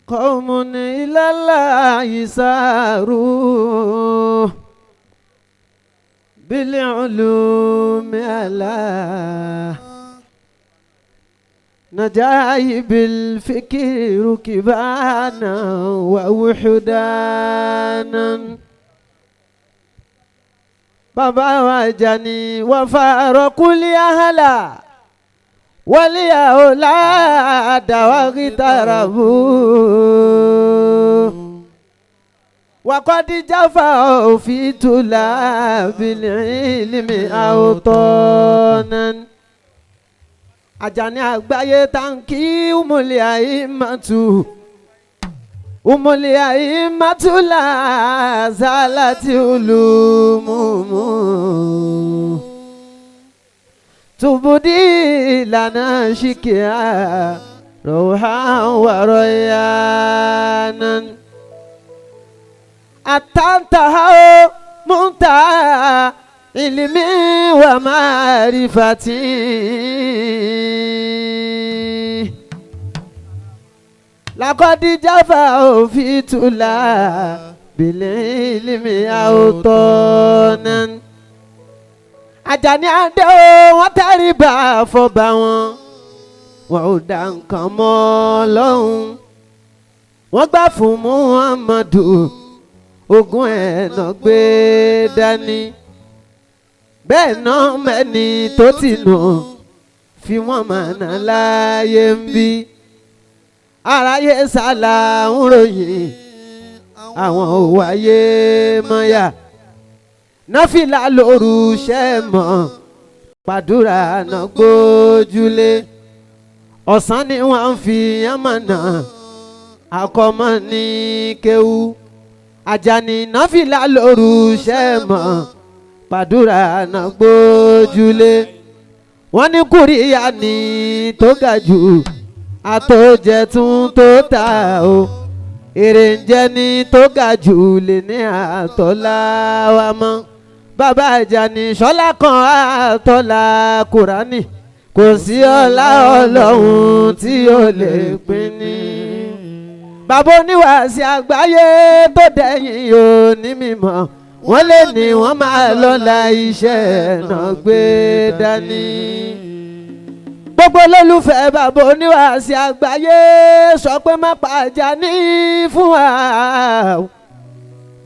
قوم إلى الله ساروا بالعلوم على نجايب الفكر كبانا ووحدانا بابا وجني وفارق الأهل والأولاد واغتربوا وقد جفوا في طلاب العلم أوطانا Àjàní àgbáyé táǹkì umuli àìmàtú umuli àìmàtú làzàlàtì olùmùmù tùbùdí ìlànà ṣìkìá rọ̀hà wàrọ̀ yánà àtàntàhà ó múntà ilmi wa ma'rifati lakọ́dí jáfà òfin tula bìlẹ̀ ilmi àwòtọ́nà. Àjàní Adé o wọ́n tẹríba fọba wọn wọn ò dá nǹkan mọ́ lọ́hùn wọ́n gbà fún Muhammadu ogun ẹ̀ náà gbé dání bẹ́ẹ̀ náà mẹ́ni tó ti nù fi wọ́n mọ̀nà láàyè ń bí aráyé sálà ń ròyìn àwọn ò wáyé mọ́yà náfìlà lóru ṣẹ́ mọ́ pàdúrà náà gbójúlé ọ̀sán ni wọ́n ń fi yánmọ̀nà àkọ́mọ́ ní kéwú Àjàní náfìlà lóru ṣẹ́ mọ́ pàdúrà náà gbójúlé wọ́n ní kúríyá ní tó ga jù àtòjẹ tún tó ta o èrè ń jẹ ní tó ga jù lè ní àtọ́lá wa mọ́ bàbá Àjàní ṣọlá kan àtọ́lá kùránì kò sí ọlá ọlọ́run tí ó lè pín ní. Bàbá oníwàásí àgbáyé tó dẹ̀yìn ò ní mímọ́ wọ́n lè ní wọ́n máa lọ́la iṣẹ́ náà gbé dání. Gbogbo olólùfẹ́ bàbá oníwàásí àgbáyé sọ pé má pa Àjàní fún wa.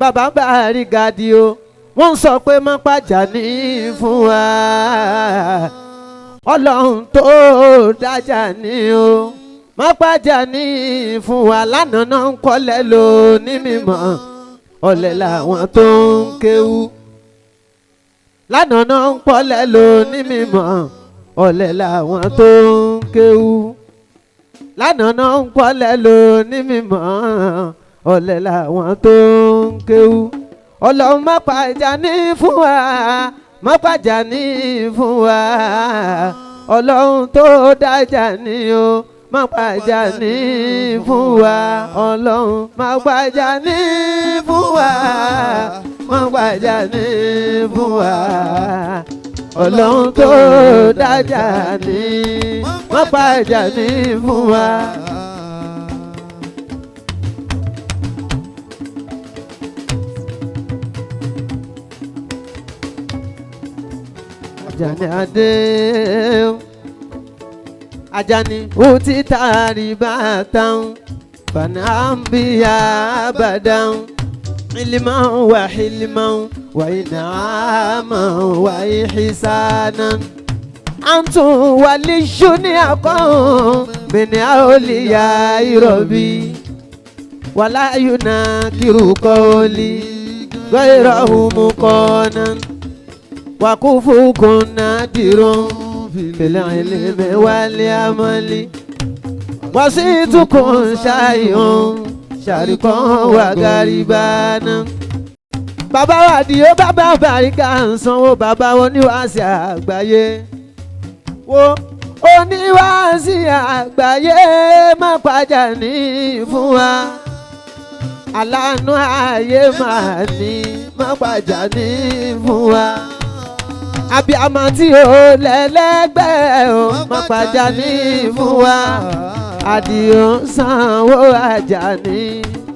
Bàbá Bariga di o wọ́n sọ pé má pa Àjàní fún wa. Ọlọ́run tó dájà ní o má pa Àjàní fún wa lánàá náà ń kọ́lẹ̀ lò ní mímọ́ ọ̀lẹ làwọn tó ń kéwú lánàá náà ń pọ́lẹ̀ lò ní mímọ́ ọ̀lẹ làwọn tó ń kéwú lánàá náà ń pọ́lẹ̀ lò ní mímọ́ ọ̀lẹ làwọn tó ń kéwú Ọlọ́run má pa Àjàní fún wa má pa Àjàní fún wa Ọlọ́run tó dájà ní o má pa Àjàní fún wa Ọlọ́run má pa Àjàní fún wa má pa Àjàní fún wa Ọlọ́run tó dájà ní má pa Àjàní fún wa. Àjàní Adé Àjàní ó ti tàrí bàtàn fànàbíyà àbàdàn ilman wa hilman wa in'aman wa ihsanan antum waliyuni akon min awliya rabbi wala yunakiru qawli ghayrahu muqanan wa kufukum nadirun fil ilmi wal amali wasitukum shay'un sharikon wa garibana. Bàbá wa di ó bàbá Bariga ń sanwó bàbá oníwàásí àgbáyé wo oníwàásí àgbáyé má pa Àjàní fún wa aláàánú ayé máa ní má pa Àjàní fún wa abiyamọ tí ó lẹ́lẹ́gbẹ́ o má pa Àjàní fún wa. Àdìó ń sanwó Àjàní,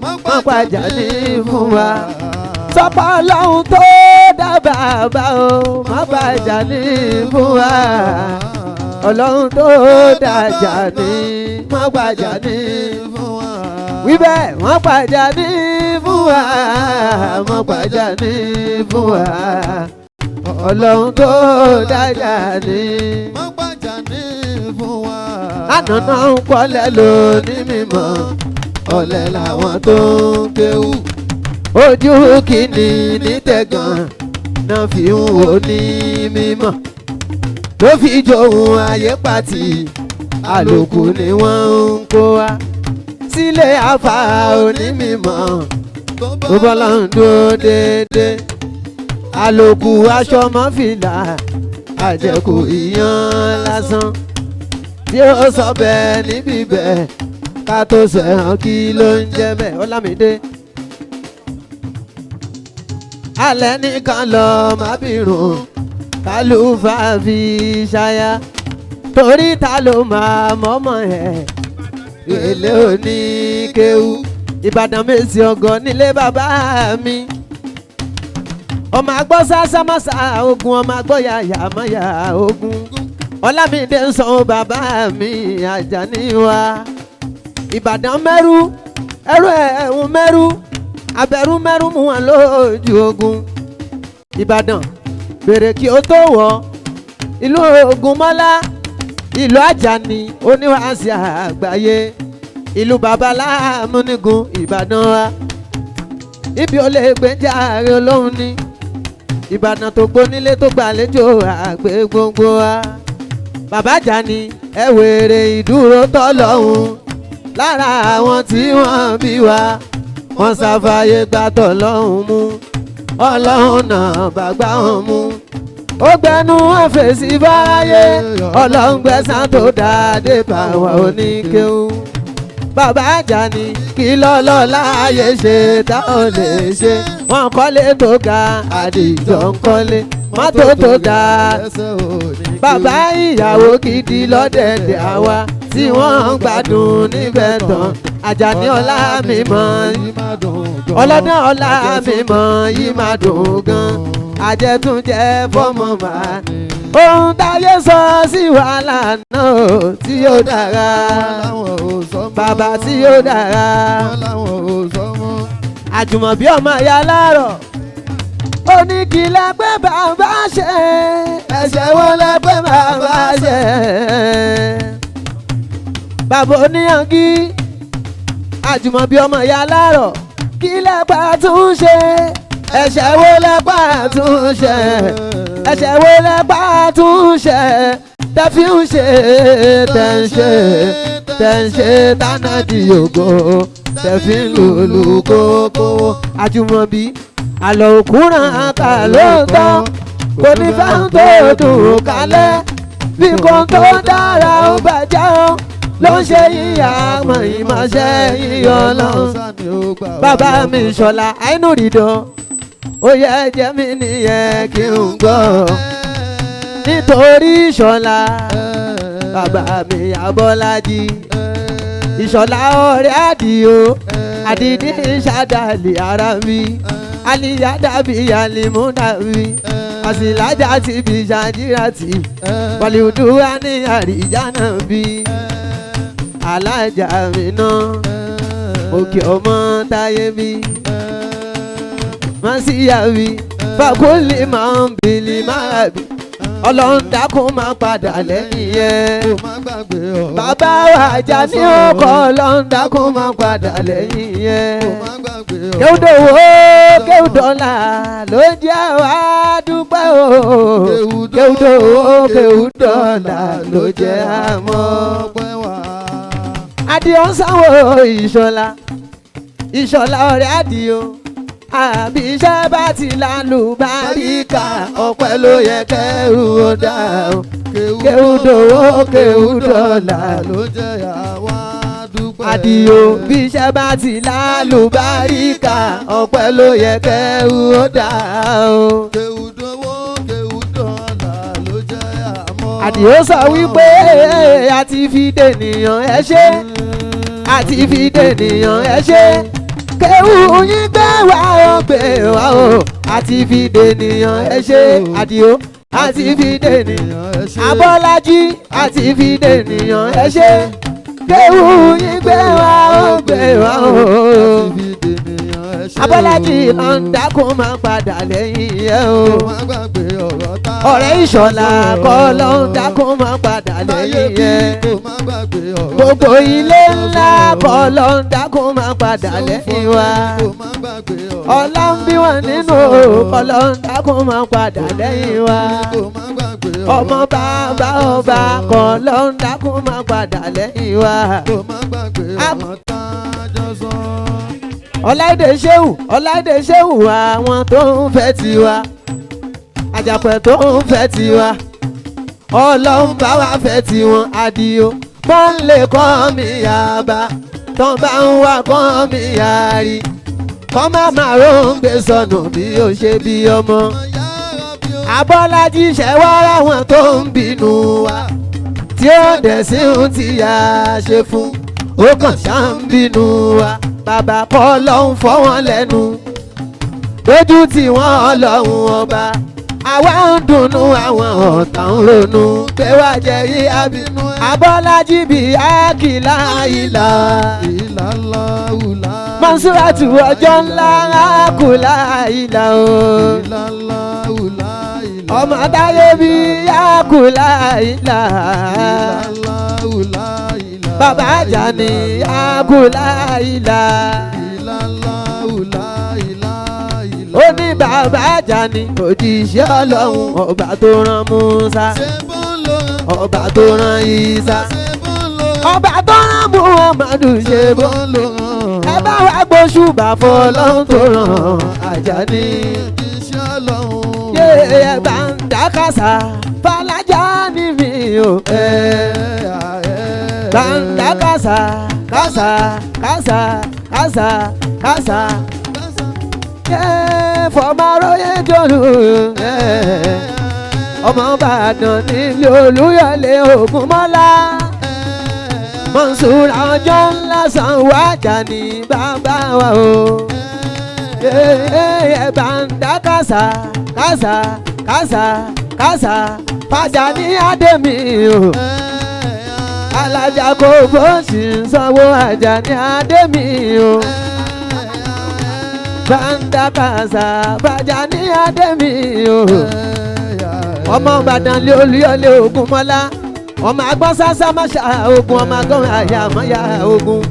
má pàjáni fún wa. Sọpọ́ ọlọ́run tó dá bàbá o, má pàjáni fún wa. Ọlọ́run tó dá Àjàní, má pàjáni fún wa. Wíbẹ̀ má pàjáni fún wa, má pàjáni fún wa. Ọlọ́run tó dá Àjàní. Má pàjáni fún wa. Ànànà ń kọ́lẹ̀ lóní mímọ́, ọ̀lẹ làwọn tó ń kéwú. Ojú kìíní nítẹ̀gàn náà fi ń wò ní mímọ́. Tó fi jòhun ayé pàtì, àlòkù ni wọ́n ń kó wa. Sílé àfà onímọ̀ Tó tó bọ́lá ń dúró déédéé. Àlòkù aṣọ mọ́ fìlà, àjẹkù ìyàn lásán tí ó sọ bẹ́ẹ̀ níbí bẹ́ẹ̀ ká tó sẹ̀hàn kí ló ń jẹ́ bẹ́ẹ̀ Ọlámídé. Alẹ́ nìkan lọ má bìrùn kálùfà fi ṣáyà torí ta ló máa mọ́mọ́ ẹ̀ èlé oníkéwu. Ìbàdàn mèsì ọgọ́ nílé bàbá mi, ọmọ àgbọ̀ sásámásá ogun, ọmọ àgbọ̀ yàyà mọ́yà ogun. Ọlámídé ń san bàbá mi Àjàní wa. Ìbàdàn mẹ́rú ẹrú ẹ̀hún mẹ́rú abẹ́rú mẹ́rú mú wọn lójú ogun. Ìbàdàn bèrè kí ó tó wọ̀ ìlú Ògúnmọ́lá, ìlú Àjàní oníwàásí àgbáyé, ìlú babaláàmúnigun Ìbàdàn wa. Ibi olè gbẹ́jà rẹ olóhùn ni Ìbàdàn tó gbónílé tó gbàlejò àgbẹ̀ gbogbo wa. Bàbá Àjàní ẹ wèrè ìdúró tọ́lọ́hún lára àwọn tí wọ́n bí wa, wọ́n ṣàfàyè gbà tọ́lọ́hún mú, ọlọ́hun náà bàgbà wọn mú. Ó gbẹnu wọn fèsì fáráyé, ọlọ́hun gbẹ̀san tó dáadé bá wa oníkéwú. Bàbá Àjàní kí lọ́lọ́ láàyè ṣe táwọn lè ṣe, wọ́n kọ́lé tó ga, àdìjọ ń kọ́lé mọ́tò tó ga. Bàbá ìyàwó gidi lọ́dẹ̀dẹ̀ àwa tí wọ́n ń gbádùn níbẹ̀ tán. Àjàní ọlá mi mọ̀, ọlọ́dún ọlá mi mọ̀ yìí máa dùn gan. Àjẹtúnjẹ fọmọ màá. Ohun táyé sọ sí wàhálà náà tí yóò dára. Bàbá tí yóò dára. Àjùmọ̀bí ọmọ ìyá láàrọ̀. Ó ní kí lẹ́gbẹ́ bàbá ṣe, ẹ̀ṣẹ̀ wo lẹ́gbẹ́ bàbá ṣe. Bàbá oníyàngí, Àjùmọ̀bí ọmọ ìyá láàrọ̀, kí lẹ́gbẹ́ tún ṣe, ẹ̀ṣẹ̀ wo lẹ́gbẹ́ tún ṣe, ẹ̀ṣẹ̀ wo lẹ́gbẹ́ tún ṣe, tẹ́fí ń ṣe, tẹ́ ń ṣe, tẹ́ ń ṣe tánàdì ògo, tẹ́fí ń lùlù kókó. Àjùmọ̀bí àlọ́ òkúràn kà ló ń tán, kò ní fẹ́ ń tó dùn kálẹ̀, bí kò tó dára ó bàjẹ́ ó ló ń ṣe yíyá mọ̀ ìmọ̀ṣẹ́ yíyọ lọ́hùn. Bàbá mi Ṣọlá àìnú rìndọ̀, ó yẹ jẹ́ mi nìyẹn kí n gbọ́. Nítorí Ṣọlá bàbá mi Abọ́lájí, Ìṣọ̀lá ọ̀rẹ́ àdìo, àdìdí ṣàdàlì ara mi, àlìyá dàbí àlìmú dàbí, àsìlájà ti bí ṣàjírà tì, wàlíùdú wa ní àríjà náà bí, alájà mi náà, òkè ọmọ táyé bí, má sí yà bí, fàkúlì máa ń bìlì máa bí, ọlọ́run dákun máa padà lẹ́yìn yẹn. Bàbá wa Àjàní ọkọ̀, ọlọ́run dákun máa padà lẹ́yìn yẹn. Kéwùdòwò kéwùdọ́là ló jẹ́ wá dúpẹ́ o. Kéwùdòwò kéwùdọ́là ló jẹ́ àmọ́. Àdìó ń sanwó Ìṣọ̀lá, Ìṣọ̀lá ọ̀rẹ́ Àdìó. Àbí iṣẹ́ bá ti lálùbáríkà, ọpẹ́ ló yẹ kẹ́rù ó dá o. Kéwùdòwò kéwùdọ́là ló jẹ́ àwa dúpẹ́. Àdìó bí iṣẹ́ bá ti lálùbáríkà, ọpẹ́ ló yẹ kẹ́rù ó dá o. Kéwùdówó kéwùdọ́là ló jẹ́ àmọ́. Àdìó sọ wípé a ti fi dènìyàn ẹ ṣe, a ti fi dènìyàn ẹ ṣe, kéwù yín gbé wá ó gbé wá o, a ti fi dènìyàn ẹ ṣe. Àdìó, a ti fi dènìyàn. Abọ́lájí, a ti fi dènìyàn ẹ ṣe, kéwù yín gbé wá ó gbé wá o. Abọ́lájí ọ̀ǹdàkùn máa padà lẹ́yìn ẹ o. Ọ̀rẹ́ Ìṣọ̀lá kọ́ ló ń dákun máa padà lẹ́yìn ẹ. Gbogbo ilé ńlá kọ́ ló ń dákun máa padà lẹ́yìn wa. Ọlá ń bí wọn nínú kọ́ ló ń dákun máa padà lẹ́yìn wa. Ọmọ bàbá ọba kọ́ ló ń dákun máa padà lẹ́yìn wa. Ọláìdé Ṣéhù, Ọláìdé Ṣéhù, àwọn tó ń fẹ́ tiwa, àjàpẹ̀ tó ń fẹ́ tiwa, Ọlọ́run bá wa fẹ́ tiwọn. Àdìo bọ́n lè kọ́ mi yaba, tán bá ń wá kọ́ mi yari, kọ́ má má róńgbé sọnù bí ó ṣe bí ọmọ. Abọ́lájí ṣẹ̀wá ráwọn tó ń bínú wa, tí ó dẹ̀ sí ń ti yá ṣe fún, ó kàn ṣá ń bínú wa. Bàbá kọ́ ló ń fọ́ wọn lẹ́nu, lójú tí wọ́n lọ́hùn ọba. Àwa ń dunnú, àwọn ọ̀tá ń ronú pé wá jẹ́ rí abínú. Abọ́lájí bí ákìlá ìlà, Mọ́súrátù ọjọ́ ńlá ákùlá ìlà o. Ọmọ táyé bí ákùlá ìlà, bàbá Àjàní ákùlá ìlà. Ó ní bàbá Àjàní òjíṣẹ́ Ọlọ́run, ọba tó rán Musa, ọba tó rán Isa, ọba tó rán Muhammadu, ṣe bó ẹ bá wa gbóṣùbà fọlọ́run tó rán Àjàní. Yé ẹ bá ń dákàsá Fàlájà ní mi o. Bá ń dákàsá kásá kásá kásá kásá. Fọmọ aróyé jòlù ọmọ Ìbàdàn nílé Olúyọ̀lé Ògúnmọ́lá, Mọ̀nsúrà ọjọ́ ńlá Sanwó Àjàní bàbá wa o. Ẹ bá ń dá kásá kásá kásá kásá Fàjàní Adémi o. Alájà kò bó sì ń sanwó Àjàní Adémi o. Bá ń dá kásá Fàjàní Adémi o. Ọmọ Ìbàdàn lé Olúyọ̀lé Ògúnmọ́lá, ọmọ agbọ́n sásá máṣá ogun, ọmọ agbọ́n àyà mọ́yà ogun.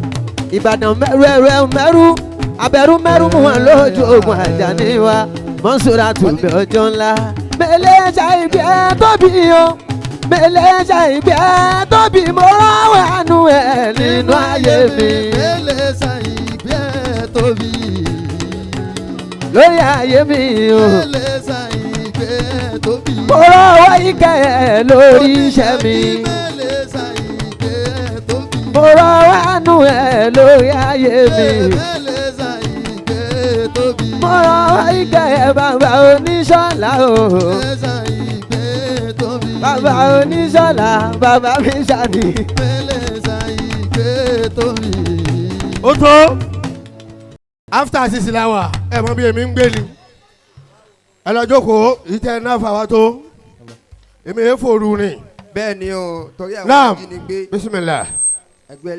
Ìbàdàn mẹ́rù ẹrù ẹrù mẹ́rù abẹ́rú mẹ́rù mú wọn lójú ogun. Àjàní wa Mọ́súrà tùbẹ̀ ọjọ́ ńlá. Mẹ́lẹ́ṣà ìgbẹ́ tóbi o, mẹ́lẹ́ṣà ìgbẹ́ tóbi, mo rọ́wọ́ àánú ẹ̀ nínú ayé mi. Mẹ́lẹ́ṣà ìgbẹ́ tóbi. Lórí ayé mi o. Mẹ́lẹ́ṣà ìgbẹ́ tóbi. Mo rọ́wọ́ ìkẹ́ ẹ̀ lórí iṣẹ́ mi. Mẹ́lẹ́ṣà ìgbẹ́ tóbi. Mo rọ́wọ́ àánú ẹ̀ lórí ayé mi. Mẹ́lẹ́ṣà ìgbẹ́ tóbi. Mo rọ́wọ́ ìkẹ́ ẹ̀ bàbá oníṣọ́lá o. Mẹ́lẹ́ṣà ìgbẹ́ tóbi. Bàbá oníṣọ́lá, bàbá mi ṣàní. Mẹ́lẹ́ṣà ìgbẹ́ tóbi. Ó tó after six la wà, ẹ mọ bí èmi ń gbé ni. Ẹ lọ jókòó ìtẹ náà fà wá tó èmi yẹn fòrú ni. Bẹ́ẹ̀ ni o, torí àwọn Naam. ajínigbé Bisimilah. ẹgbẹ́.